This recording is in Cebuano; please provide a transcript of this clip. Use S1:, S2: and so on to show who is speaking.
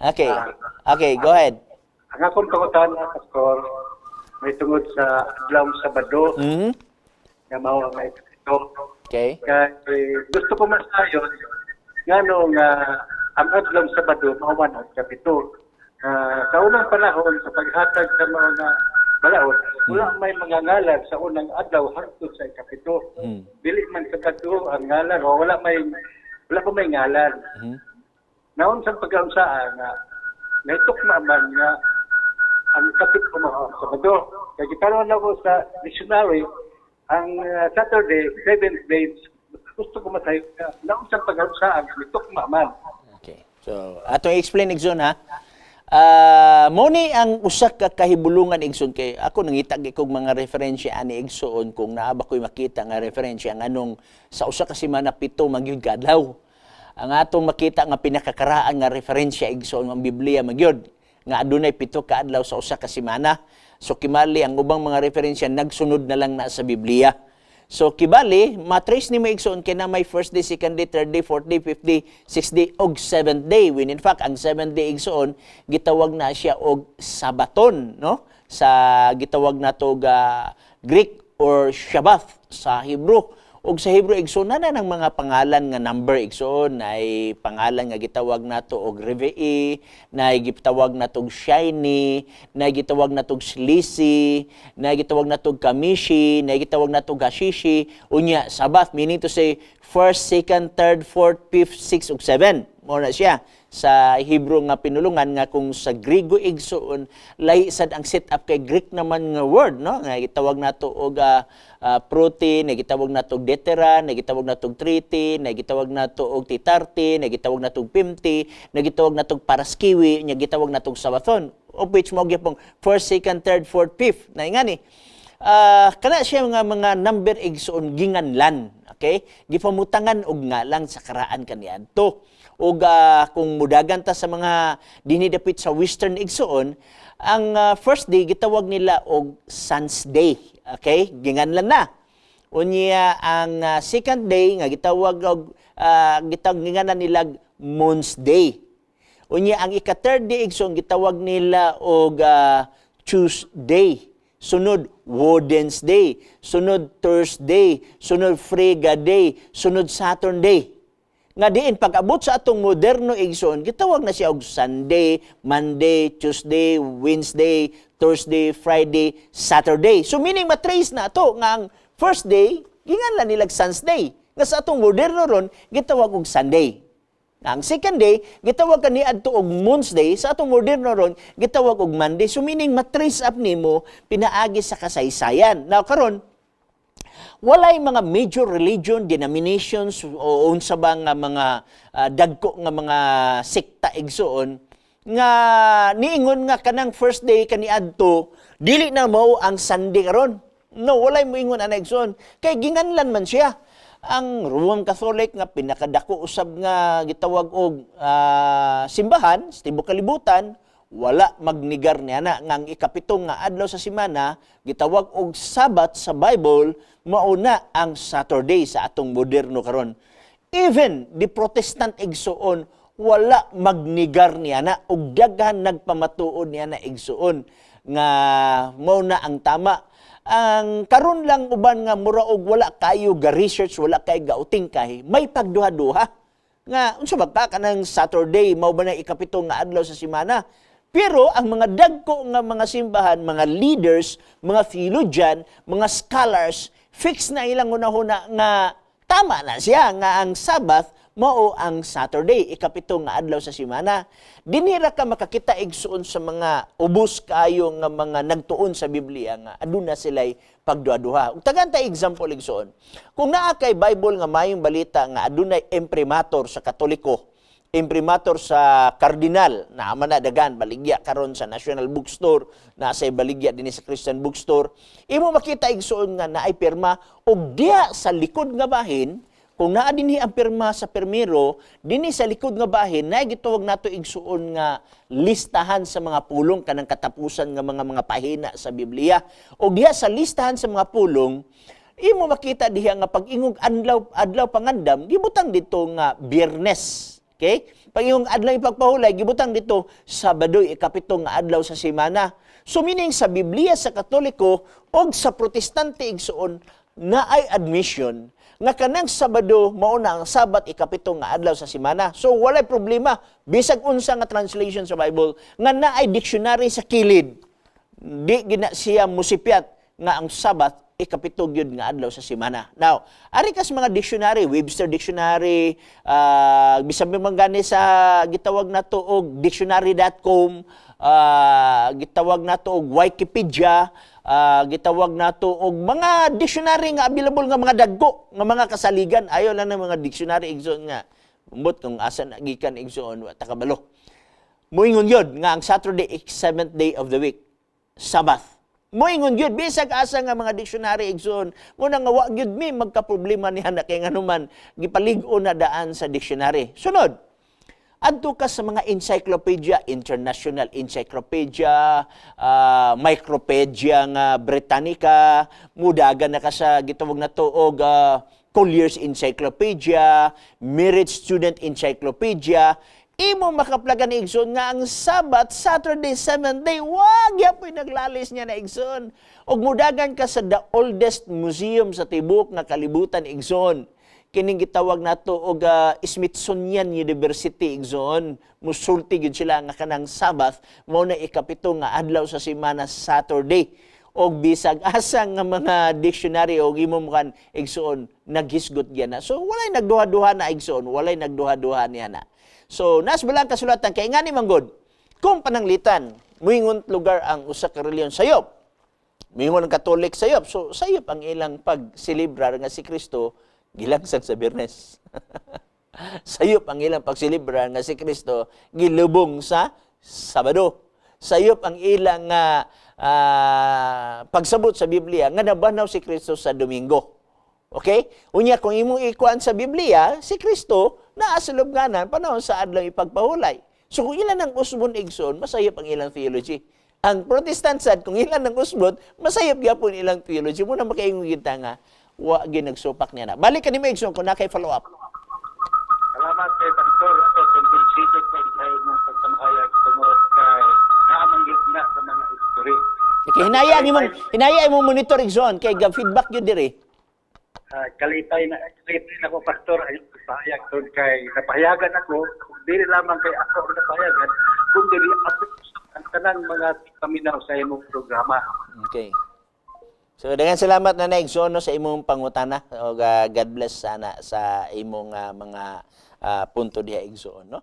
S1: Okay. Okay, go ahead.
S2: Ang akong pangutana, Pastor, may tungod sa adlaw Sabado nga mao ang ikapito. Kay gusto ko masayon ngano nga ang adlaw Sabado mao man ang ikapito. Sa unang panahon sa paghatag sa mga balaod, wala may mga ngalan sa unang adlaw hangtod sa ikapito. Dili man Sabado ang ngalan o wala pa may ngalan. Naon sa pagkaunsaa nga naitukma man nga ang ikapito mao ang Sabado? Kay gitanaw nako sa dictionary ang Saturday, seventh day. Gusto ko masayo nga naon sa pagkaunsaa nga nitukma man.
S1: Okay. So, atong i-explain, Igsoon, ha. Mo ni ang usa ka kahibulungan, igsoon, kay ako nangita gyud kog mga referensya ani, igsoon, kung naa ba ko'y makita nga referensya nganong sa usa ka semana 7 man gyud ka adlaw. Ang atong makita nga pinakakaraan nga referensya, igsoon, ang Biblia man gyud nga adunay 7 ka adlaw sa usa ka semana. So kimali ang ubang mga referensya nagsunod na lang na sa Biblia. So kibali, matrace nimo, igsoon, kay na may first day, second day, third day, fourth day, fifth day, sixth day og seventh day. When in fact ang seventh day, igsoon, gitawag na siya og Sabaton, no? Sa gitawag nato ga Greek or Shabbat sa Hebrew. Og sa Hebrew, igsoon, na ng mga pangalan nga number, igsoon, ay pangalan nga gitawag nato og Revei, na gitawag nato og Shiny, na gitawag nato og Slisi, na gitawag nato og Kamishi, na gitawag nato og Hashishi, unya Sabbath, meaning to say first, second, third, fourth, fifth, sixth ug seven. Mao na siya sa Hebrew nga pinulungan, nga kung sa Griego, igsoon, lahi sad ang setup kay Greek naman nga word, no, nga gitawag nato og protein, nga gitawag nato og deutera, nga gitawag nato og triti, nga gitawag nato og tetarte, nga gitawag nato og pimti, nga gitawag nato og paraskiwi, nga gitawag nato og sabathon, of which mao gyapong first, second, third, fourth, fifth na ingani. Kana siya nga mga number, igsoon, ginganlan, okay, gipamutangan og ngalan sa karaan kaniadto. Ug kung mudagan ta sa mga dinhi dapit sa Western, igsoon, ang first day gitawag nila og Sun's Day, okay, ginganlan na. Unya ang second day nga gitawag og gitawag ginganan nila Moon's Day. Unya ang ika-third day, igsoon, gitawag nila og Tuesday. Sunod Wednesday, sunod Thursday, sunod Frigga Day, sunod Saturday. Nga diin pag-abot sa atong moderno, igsoon, gitawag na siya og Sunday, Monday, Tuesday, Wednesday, Thursday, Friday, Saturday. So meaning matrace na ato nga ang first day ginganlan nila Sun's Day. Nga sa atong moderno ron gitawag og Sunday. Ang second day, gitawag kaniadto og Moon's Day, sa atong moderno ron, gitawag og Monday. So meaning matrace up nimo pinaagi sa kasaysayan. Now karon, walay mga major religion, denominations o unsa ba nga mga dagko nga mga sekta, igsoon, nga niingon nga kanang first day kaniadto dili na mao ang Sunday karon. No, walay moingon ana, igsoon. Kay ginganlan man siya. Ang Roman Catholic nga pinakadako usab nga gitawag og simbahan sa tibuok kalibutan, wala magnigar niya na nga ang ikapito nga adlaw sa semana gitawag og Sabbath sa Bible mao na ang Saturday sa atong moderno karon. Even the Protestant, igsoon, wala magnigar niya na ug daghan nagpamatuod niya na, igsoon, nga mao na ang tama. Ang karon lang uban nga mura og wala kayo ga research, wala kay gauting kay may pagduha-duha nga unsa ba ka kanang Saturday mao ba na ikapito nga adlaw sa semana. Pero ang mga dagko nga mga simbahan, mga leaders, mga theologian, mga scholars, fix na ilang hunahuna nga tama na siya nga ang Sabbath mao ang Saturday, ikapito nga adlaw sa semana. Dinhi ra ka makakita, igsoon, sa mga ubos kaayo nga mga nagtuon sa Biblia nga aduna sila'y pagduha-duha. Ug tagan ta example, igsoon. Kung naa kay Bible nga mayong balita nga adunay imprimatur sa Katoliko, imprimatur sa kardinal, naa man na dagan baligya karon sa National Bookstore, naa sa baligya dinhi sa Christian Bookstore, imo makita, igsoon, nga naay pirma ug diha sa likod nga bahin, kung naa dinhi ang pirma sa pirmero, dinhi sa likod nga bahin naay gitawag nato, igsuon, nga listahan sa mga pulong, kanang katapusan nga mga pahina sa Biblia. O diha sa listahan sa mga pulong, imo makita diha nga pag ingog adlaw adlaw pangandam, gibutang dito nga Biyernes. Okay? Pag yung adlaw ipagpahulay, gibutang dito Sabado, ikapito nga adlaw sa semana. So meaning sa Biblia sa Katoliko og sa Protestante, igsuon, naay admission nga kanang Sabado mao na ang Sabat, ikapito nga adlaw sa semana. So walay problema bisag unsa nga translation sa Bible nga naay dictionary sa kilid, di gina siya musipyat nga ang Sabat ikapito gyud nga adlaw sa semana. Now, ari kas mga dictionary, Webster Dictionary, bisan man gani sa gitawag nato og dictionary.com, gitawag nato og Wikipedia, gitawag nato og mga dictionary nga available nga mga dagko nga mga kasaligan. Ayo lang ng mga dictionary, igsoon, nga ambot kung asa na gikan, igsoon, wa ta kabalo. Moingon yun nga ang Saturday is seventh day of the week, Sabbath. Moingon yun, bisag asa nga mga dictionary, igsoon, mo na nga wa gyud mi magka-problema niya na kay nganuman gipalig-on na daan sa dictionary. Sunod, adto ka sa mga encyclopedia, International Encyclopedia, Micropedia nga Britannica, mudagan na ka sa gitawag na to og Collier's Encyclopedia, Merit Student Encyclopedia, imo makaplagan ni, igsoon, nga ang Sabbath, Saturday, seventh day, wag yapoy naglalis niya na, igsoon. Og mudagan ka sa the oldest museum sa tibuok nga kalibutan, igsoon, kining gitawag nato og Smithsonian University, igsoon, musulti gyud sila nga kanang Sabbath mao na ikapito nga adlaw sa semana, Saturday. Og bisag asa nga mga dictionary og imo mukan, igsoon, naghisgot gyud na. So walay nagduha-duha na, igsoon, walay nagduha-duha niya na. So nas balang kasulatan kay ngani man gud kung pananglitan muingon lugar ang usa ka relihiyon sayop. Mingon ang Katolik sayop. So sayop ang ilang pagselebrar nga si Kristo gilangsang sa Biyernes. Sayop ang ilang pagselebrar nga si Kristo gilubong sa Sabado. Sayop ang ilang pagsabot sa Biblia nga nabanhaw si Kristo sa Domingo. Okay? Unya kung imong ikuan sa Biblia, si Kristo naa sa lubnganan panahon sa adlaw ipagpahulay. So kung ilan ang usbon, igsoon, masayop ang ilang theology. Ang Protestant sad, kung ilan ang usbon, masayop gyapon ilang theology. Muna makaingon kita nga wa ginagsupak niya na. Balik ka nimo, igsoon, kung na kay follow up.
S2: Salamat kay Pastor. Ako, kumbinsido ko sa imong pagpamahayag tungod kay naamang na sa mga history.
S1: Okay, hinaya imong monitor, igsoon, kay ga feedback gyud diri.
S2: Kalipay na ko, Pastor, ay pahayag tungod kay napahayagan ako, kung dili lamang kay ako ang napahayagan, kung dili ako ang tanang mga paminaw sa imong programa.
S1: Okay. So daghang salamat na igsoon, no, sa imong pangutana og God bless sana sa imong mga punto diha, igsoon, no.